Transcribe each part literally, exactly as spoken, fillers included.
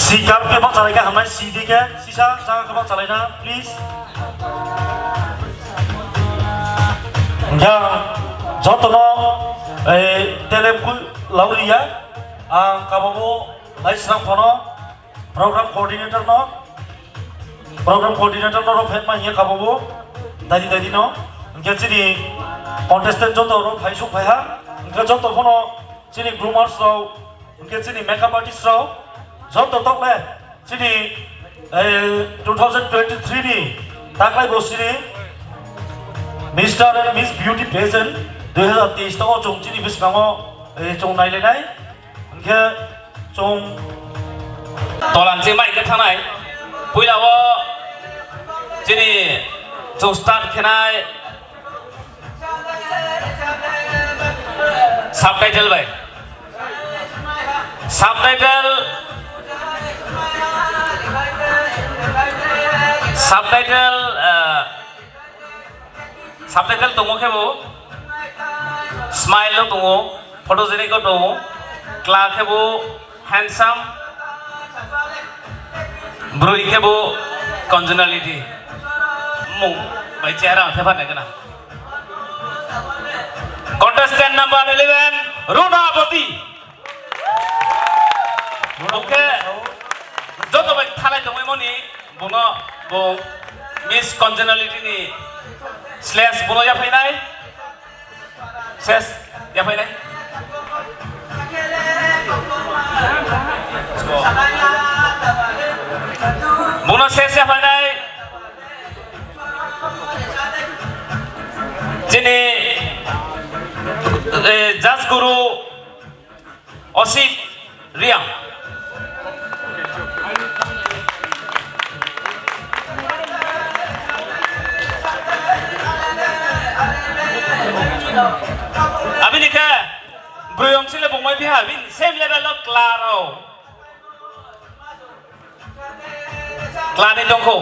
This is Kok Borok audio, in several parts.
Si cup khe bakchalai khe hamnai, si di khe sisa jaga khe bakchalaina, please. Hwnkhe ang jotono, eh, telem kui lauriya, ang kababo lai srang phano program coordinator no, program coordinator no rok phaima hiya kababo, dadi dadi no, hwnkhe chini contestant joto rok phai suk phai ha, hwnkhe joto phano chini groomers rok, hwnkhe chini makeup artist rok, joto tokle chini, eh, two thousand twenty-three ni taklai bosini Mister and Miss Beauty Pageant dui hazar teis tao chwng chini bwskango, eh, chwng nailainai, hwnkhe chwng tolan se mai khe thanai, puila o chini chwng start khenai. Subtitle bai. Subtitle. Subtitle, ah, subtitle tongo khe bo smile o tongo, photogenic o tongo, kla khe bo handsome, bwrwi khe bo congeniality. Mung bai chehra ang thephar nai gana. Contestant number eleven, Runa Boti. Bo khe joto bai thalai tongwi moni, bono bo Miss Congeniality ni slash bono yaphainai. Ses, yaphainai. Bono ses yaphainai. Chini, eh, judge guru Osit Riang. Abini khe bwrwi ong chile bungmai biha, bini same level o kla rok. Kla ni tongkho.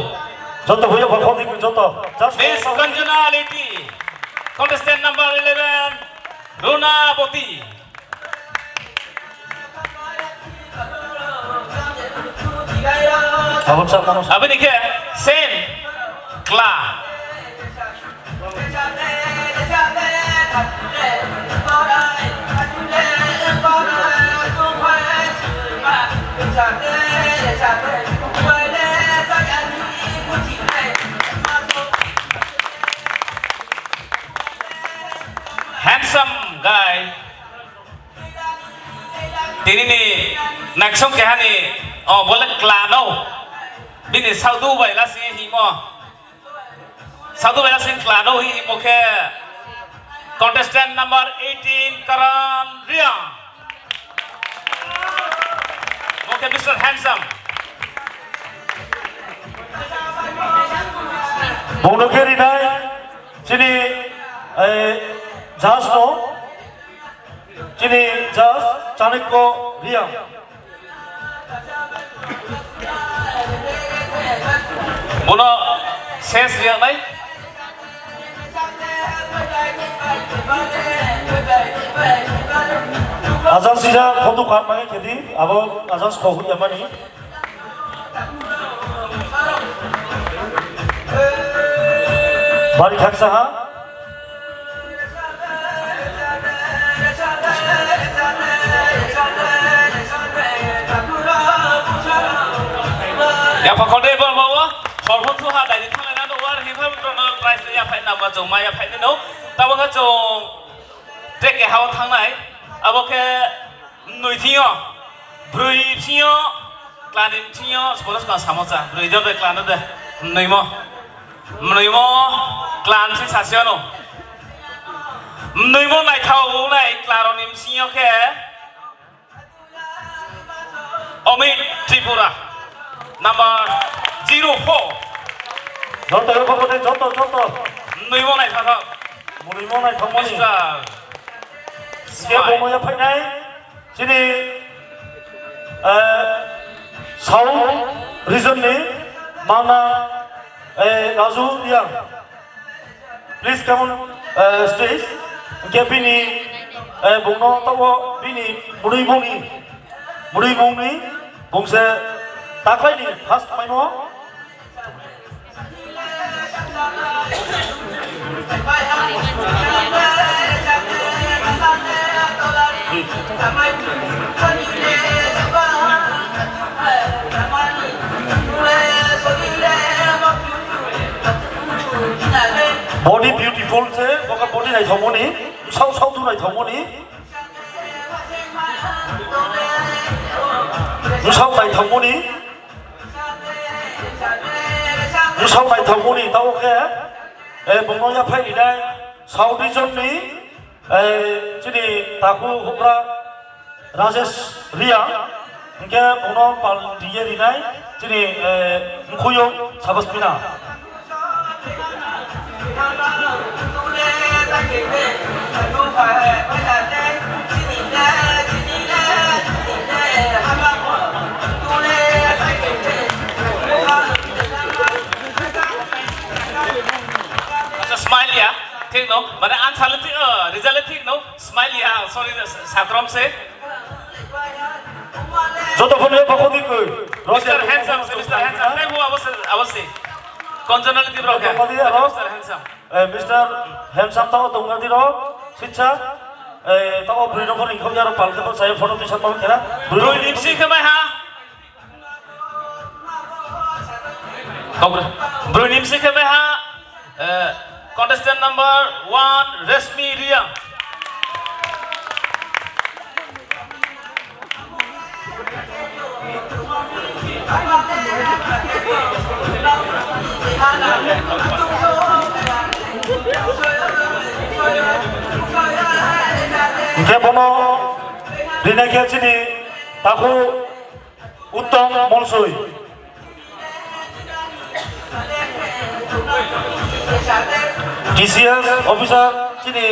Joto huyo bokol ni joto. Just Miss Kanjana Leti, contestant number eleven, Runa Boti. Aboni khe same kla. Handsome guy. Tini ni naisong keha ni, oh, bole kla no. Bini saudu bai lasi himo. Saudu bai lasi kla no himo khe contestant number eighteen, Karan Riang. Bo khe Mister Handsome. Bono khe rinai chini, eh, judge no. Chini judge Chanakya Riang. Bono ses riang nai. Ajang sijak photo kar mani khedi, abo ajang skok huya mani. Bari khaksa ha. Yapha khode bor bawo, khorbo thu ha dai thang na no war hi pha no prize ya phai na ba jong ma ya phai no. Tabo kha jong trek ke hawa thang nai. Abo khe Mwnwi thwio, bwrwi thwio, klani thwio, sports ka samosa, bwrwi de, klano de, mwnwimo, mwnwimo, klan si sasiyano, mwnwimo naithao nai, klaroni msingyo khe, Amit Tripura, number zero four. Joto, joto, joto, joto. Mwnwimo naithao. Mwnwimo naithao mani. Mister Smile. Bomo ya phainai. Chini, eh, South region ni mangna, eh, Raju Riang. Please come on, eh, stage. Hingke bini, eh, bungno tabo bini mwnwi mungni, mwnwi mungni bungse Taklaini first maimo. Body beautiful se, boka body naithokmani, sau sau tu naithokmani. Bwsao naithokmani, bwsao naithokmani, tamo khe, eh, bongno yaphai rinai South Region ni, eh, chini takhuk hukra Rajesh Riya, hwnkhe bongno pal ringye rinai chini, eh, mkhuyo Sabaspina. Acha, smile ya, thik no, mane answer le thik, oh, result le thik no, smile ya, sorry, sakrom se. Joto phone yo pakho di koi. Mister Handsome, Mister Handsome. Tei bo abo se, abo se. Konjonali di bro khe. Tei bo di aro. Mister Handsome. Eh, Mister Handsome tao tongna di ro. Sitsa. Eh, tao bwrwi no phone khok yaro pal khe to saya photo tisa tong kera. Bwrwi ni bisi khe mai ha. Kok bro. Bwrwi ni bisi khe mai ha. Eh, contestant number one, Reshmi Riya. Hingke bono rinai khe chini takhuk Uttom Molsoi. T C S officer chini,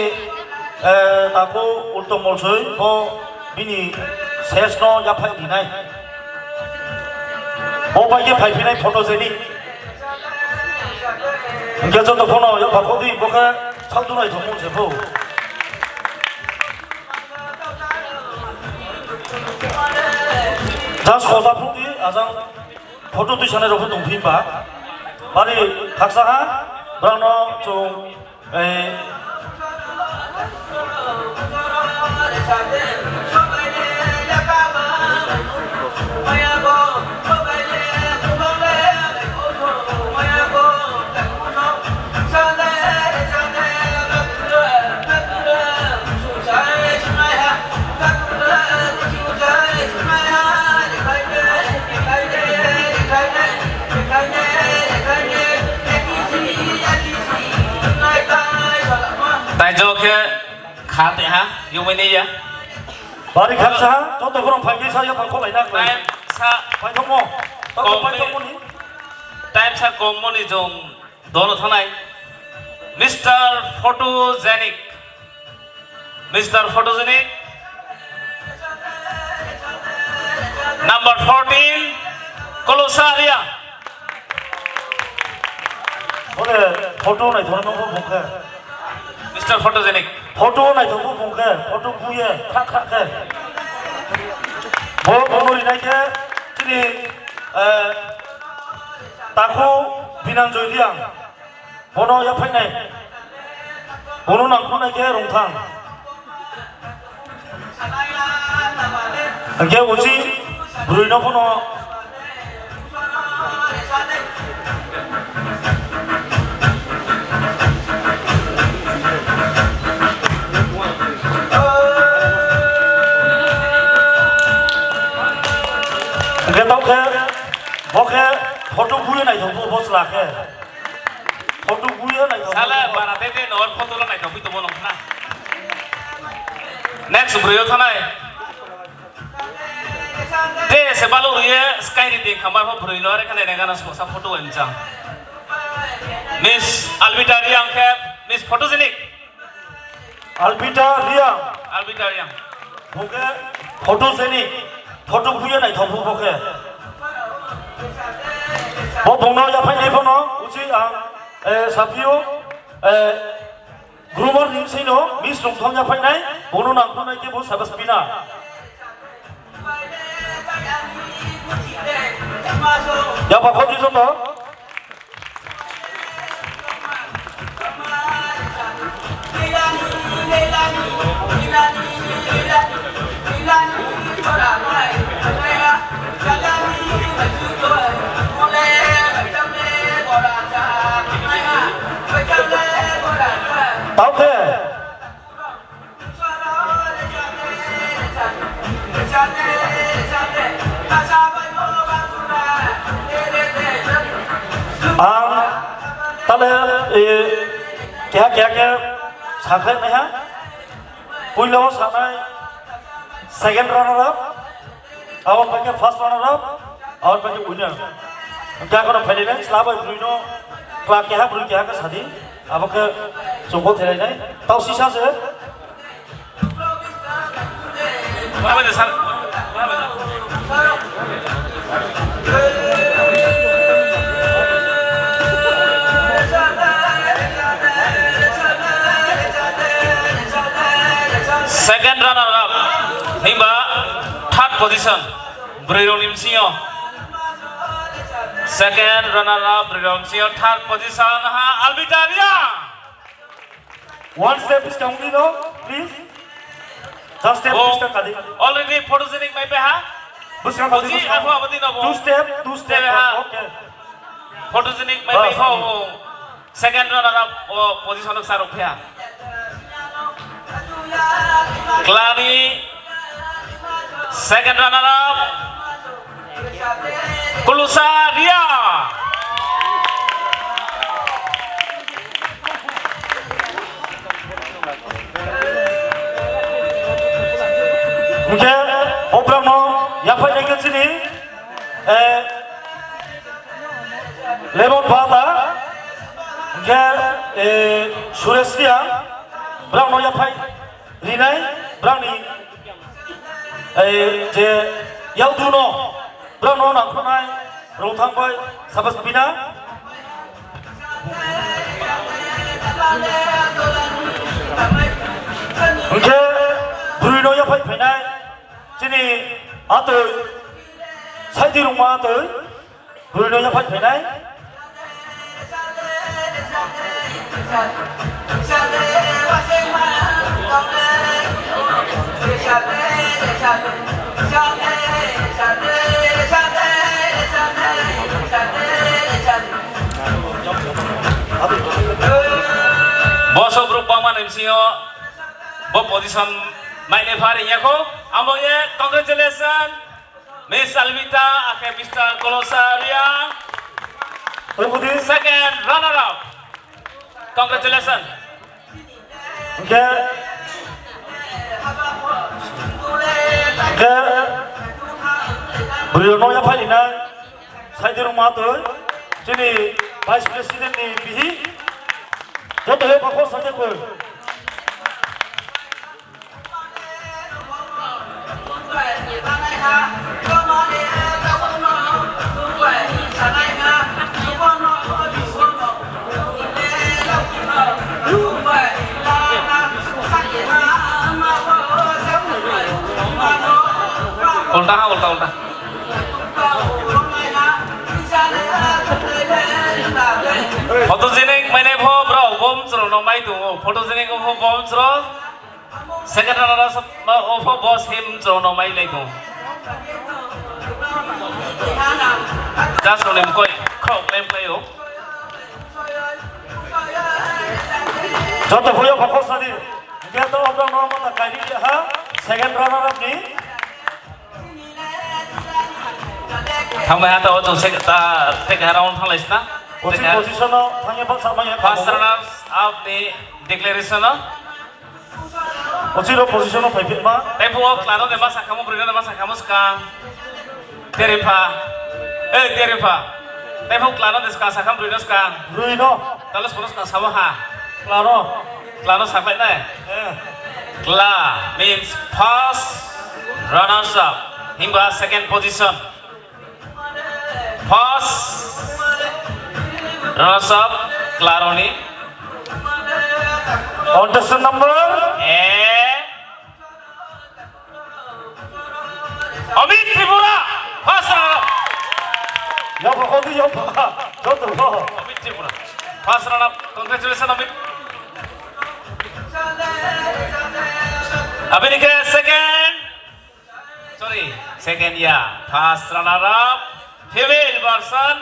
eh, takhuk Uttom Molsoi bo bini ses no yaphai rinai. Bo bai khe phai phinai photogenic. Hingke joto phano yapha khodi bo khe sal dunai thongmung se bo. Just kota phung di, ajang photo twi sanai rok tong phi ba. Bari khaksa ha, brang no chung, eh, Taijo khe kha twi ha, yumui ni ya. Bari khaksa ha, joto borok phai khe sa ya phai kholai na. Time sa paithokmo. Joto kom paithokmo ni. Time sa kom moni jong. Dono thanai Mister Photogenic. Mister Photogenic. Number fourteen, Kolosaria. Bole photo nai thorno bo bokhe. Mister Photogenic. Photo naithok bo bung khe, photo buye, khak khak khe. Bo bono rinai khe chini, eh, takhuk Binanjoy Riang. Bono yaphainai. Bono nangkhuknai khe rungthang. Hingke uchi bwrwi no phano. Hingke tokhe, bokhe photo buyo naithok bo, bo chwla khe. Photo buyo naithok bo. Sala, bara tete no photo lo naithok bito bono na. Next bwrwi o thanai. Te se balu ye sky ri de khamar pho bwrwi no re khane nengana sa photo emchang. Miss Albita Riang khe Miss Photogenic. Albita Riang. Albita Riang. Bo khe Photogenic. Photo buye naithok bo khe. Bo bungno yaphainai bono uchi ang, eh, saphiyo, eh, Groomer ni bwsai no miss rok thom yaphainai, bono nangkuknai khe bo Sabaspina. Yapha khoti joto. Tao khe. Ang tale, eh, keha keha khe sakhlai maiha. Puila o sanai second runner up. Aboni bai khe first runner up, aboni bai khe winner. Hwnkhe akhoro phailai nai chwla bai bwrwi no chwla keha bwrwi keha khe sadi, abo khe chwngbo thelainai. Tao sisa se. Second runner up, himba third position. Bwrwi rokni bisingo second runner up, bwrwi rokni bisingo third position ha Albita Riya. One step is counting, no, please. Just step, oh, please, kadi. Already photogenic mai pe ha. Busi kadi, busi, busi. Aku apa tino bo? Two step, two step. Step ha. Okay. Photogenic mai pe. Bas. Ho, ho. Second runner up o position o sarok phia. Klani second runner up Kulusa Ria. Hingke obrang no yaphai nai khe chini, eh, Lemon Bata, hingke, eh, Suresh Riya, borok no yaphai rinai, borok ni, eh, je yakdu no, borok no nangkuknai, rwngtham bai, sabas bina. Hingke, bwrwi no yaphai phainai, chini atwi, saidi rwngma atwi. Bwrwi no yaphai phainai. Bo sobrok bangma ni bisingo bo position nainai pha ringya kho. Amo ye congratulations. Miss Alvita, akhe Mister Kolosaria. Oi, budi. Second runner up. Congratulations. Hingke, hingke, bwrwi rok no yaphai rinai, saidi rok ma twi, chini Vice President ni bihi, joto he bakho saidi koi. Ulta ha, ulta, ulta. Photogenic mainai pho bro, bom chwrwng no mai tongo. Photogenic pho bom chwrwng. Second runner up, uh, of a boss him chwrwng no mai lai tongo. Just rok ni mukoi khok lem khlai o. Joto phuyo khok sadi. Hingke to obrok no mata kairi ha. Second runner up ni. Thang bai ha to chwng se ta te ha round thang lai sna. Position, position no thang ya bak sa mai ya. First runners up ni declaration no. Ochiro position o phai phima. Tei phuo klaro de ma sakamo, bwrwi no de ma sakamo swkang. Teripha. Ei, teripha. Tei phuo klaro de swkang sakam, bwrwi no swkang. Bwrwi no. Talo sono swkang sabo ha. Klaro. Klaro saklai nai. Eh. Kla means first runners up. Himba second position. First runners up, Klaroni. Contestant number? Eh. Amit Tripura, first runner up. Yo, ba, joto bo. Amit Tripura. First runner up, congratulations, Amit. Abini khe second. Sorry, second ya. First runner up, female version.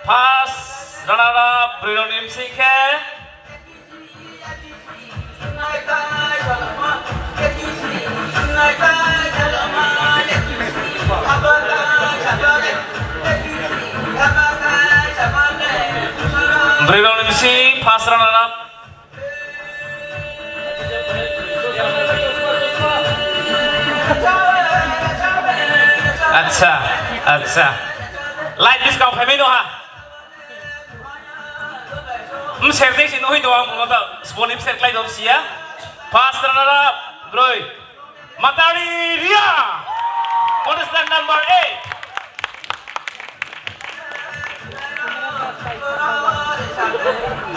First runner up, Brironi M C khe. Brironi M C first runner up. Acha, acha. Light buskang phaimai no ha. Mser de si nuhi do ang bono ta sponi mser klai do siya. First runner up, broi. Matari Ria. Contestant number eight.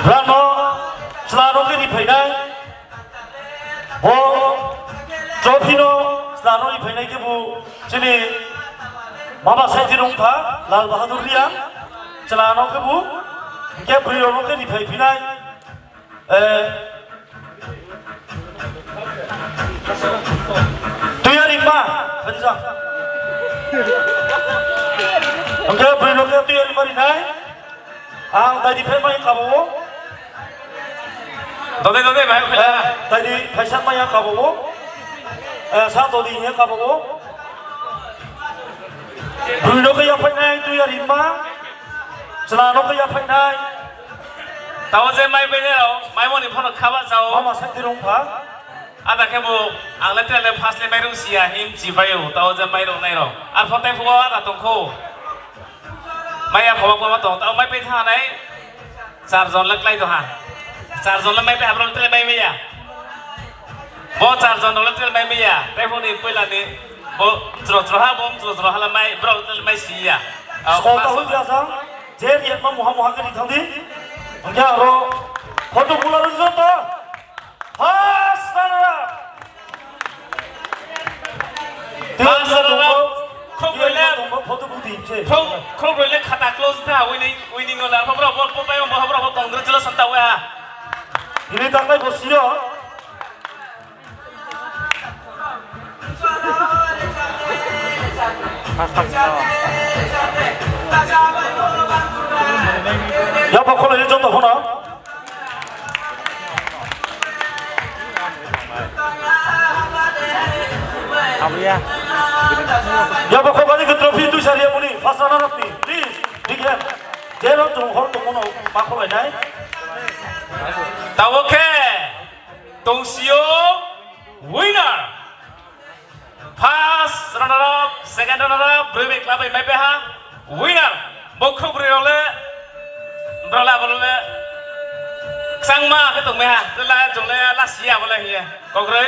Brano chwla rokni phainai. Bo trophy no chwla rokni phainai khe bo chini mama saidi rong kha Lal Bahadur Ria. Chwla no khe bo hingke bwrwi rok no khe riphai phinai. Eh, Tuya Rimma, Khadija. Hingke bwrwi rok khe Tuya Rimma rinai. Ang daidi phai mai kabo. Dode, dode, bai, bai. Eh, daidi phaisa mai kabo. Eh, sa dodi ye kabo. Bwrwi rok khe yaphainai, Tuya Rimma. Chwla rok khe yaphainai. Tao je mai bai rok, mai moni phano khaba chao. Mama sakti rong pha. Ada khe bo, ang le tele first le mai rong siya, him chi bai o, tao je mai rong nai rok. Ar photai phuo ada tongkho. Maya khobak bo tong, tao mai pai thanai. Char jon le klai do ha. Char jon le mai pai habro tele mai maya. Bo char jon le tele mai maya. Tai phone ni puila ni bo chro chro ha, bo chro chro ha le mai, bro tele mai siya. Sota hui dia sang, je riak ma muha muha ke di thang di. Hingke aro photo kula rung joto. First runner up. First runner up. Khok rwile. Khok, khok rwile khata close tha, winning, winning wala. Hobro, bol, bol, bol, bol, hobro, bol, congratulations ta wa. Ini tangkai bo siro. Ya, pokok ini contoh mana? Abuya. Ya, pokok ini ke trophy itu sari yang muni. First runner up ni. Please, big hand. Jero jong hor tongmano, pakholai nai. Tabo khe, tongsio, winner. First runner up, second runner up, brwi bai kla bai mai peha, winner. Bo khuk brwi rok le, bro la bolo le, ksang ma khe tong meha, tela jong le la sia bolo hiye, kok rwi.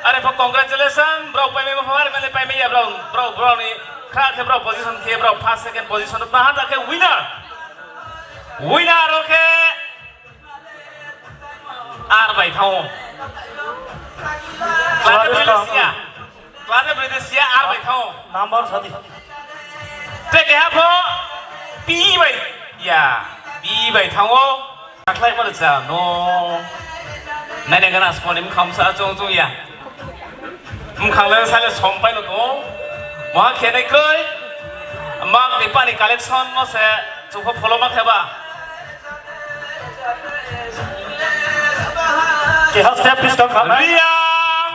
Are pho congratulations, bro pai mai ma pho, are mane pai mai ya bro, bro, bro ni, kha khe bro position khe bro first second position, taha ta khe winner. Winner rok khe, Ar bai thango. Klate brwi le siya. Klate brwi le siya, ar bai thango. Number sadi. Te keha pho pi bai. Ya, pi bai thango. Aklai mano cha, no. Nai nai gana sponi mkham sa chung chung ya. Mkhangle sale som paino tongo. Moha khenai kroi. Mak ni pani collection no se chukho pholoma kheba. Keha step pis tong kha. Riang.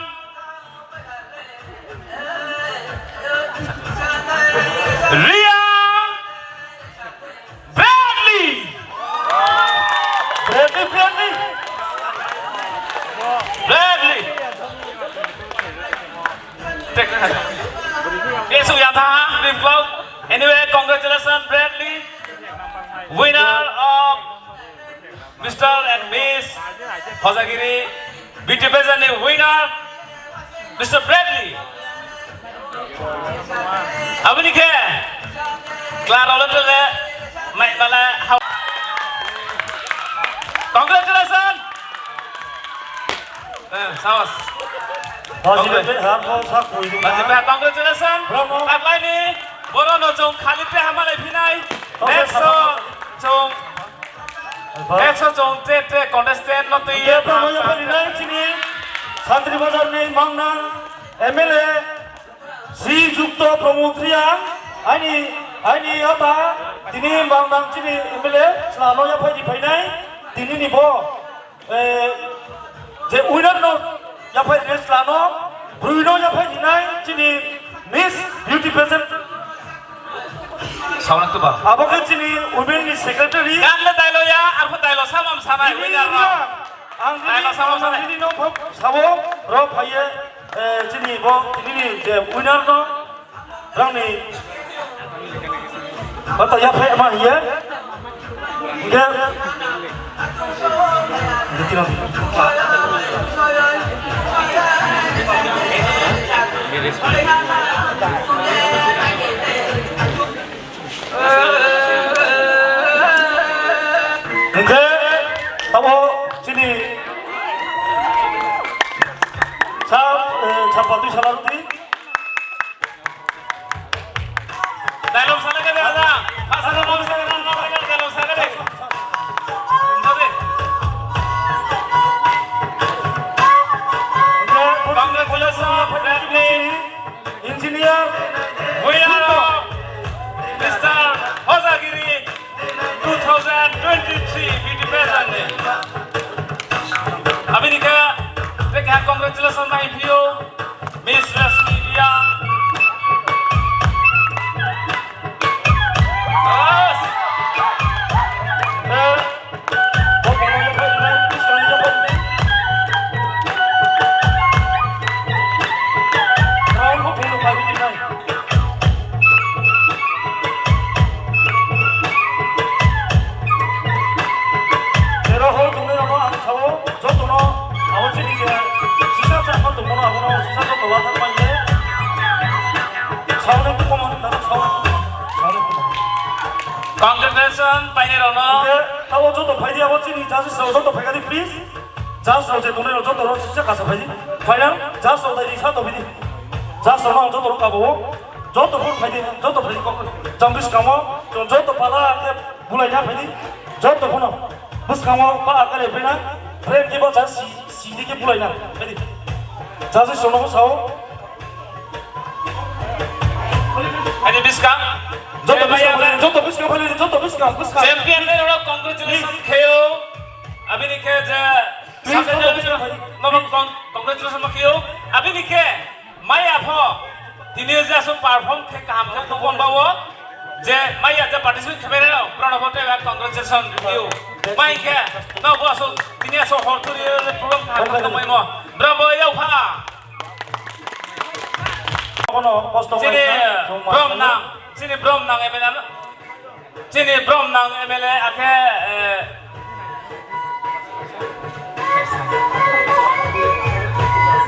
Riang. Bradley! Bradley, Bradley! Bradley! Take that. Yes, we are the Dream Club. Anyway, congratulations, Bradley. Winner of Mister and Miss Hojagiri Beauty Pageant ni winner, Mister Bradley. Aboni khe, Clara Hotel le, mai mala hau. Congratulations. Eh, sawas. Congratulations. Congratulations. Bravo. Taklaini, boro no chong khali pe hamalai phinai. Next o chwng, next o chwng tre tre contestant no twi. Hwnkhe tabuk no yapharinai chini Santri Bazar ni mangnang M L A Sri Jukto Pramod Reang, aini, aini ata tini mangnang chini M L A chwla no yaphai ri phainai tini ni bo. Eh, je winner no yaphai rinai chwla no, bwrwi no yaphai rinai chini Miss Beauty Pageant. Sauna tuba. Abo khe chini women ni secretary. Gan le dailo ya, arpho dailo samam sanai winner no. Ang dailo samam sanai. Ang nini no phok sabo, ro phaiye, eh, chini bo, nini je winner no. Rangni bata yaphai ma hiya. Hingke dikino. Hingke abo chini sa, eh, chapa twi sala rwdi. Dialogue sana ka dada? Pasal mo sa na mo dialogue sana de. Sabi. Congratulations, family. Engineer. Winner of Mister Hojagiri two thousand twenty-three beauty pageant ni. Abini khe, tei keha congratulations bai phiyo, Miss Rashmi Reang. Yes. Eh, bo kono yaphai rinai, Krishna ni yaphai rinai. Round bo kono pai rinai. Jera hor tongnai rokno ang sao, jotono abo chini je sisa chakma tongmano abono sisa joto wathak manye. Saunai tongmano nang sao, saunai tongmano. Congratulations, painai rokno. Oke, tabo joto phaidi abo chini judges rok joto phaikadi please. Judge rok je tongnai rok joto rok sisa kasa phaidi. Final judge rok dai risa to bidi. Judge rok no joto rok kabo. Joto phuru phaidi, joto phaidi kok. Jang bwskango joto pala khe bulaina phaidi. Joto phano bwskango pa akale phaina. Frame khe bacha si, si di khe bulaina phaidi. Judge rok no sao. Ani bwskang. Joto bwskang phaidi, joto bwskang phaidi, joto bwskang, bwskang. Champion le rok congratulations khayo. Abini khe je Please, Sakha no, jani no, no, con-, congratulations ma khiyo. Abini khe maya pho tini je aswk perform khe kaham khe khubun bawo je maya je participate khe berero prono pho tei congratulations khiyo. Mai khe no bo aswk tini aswk hor turi program kaham khe mai mo. Bravo yau pha. Kono kosto chini mai kha, brom nang, chini brom nang M L A, chini brom nang M L A akhe, eh,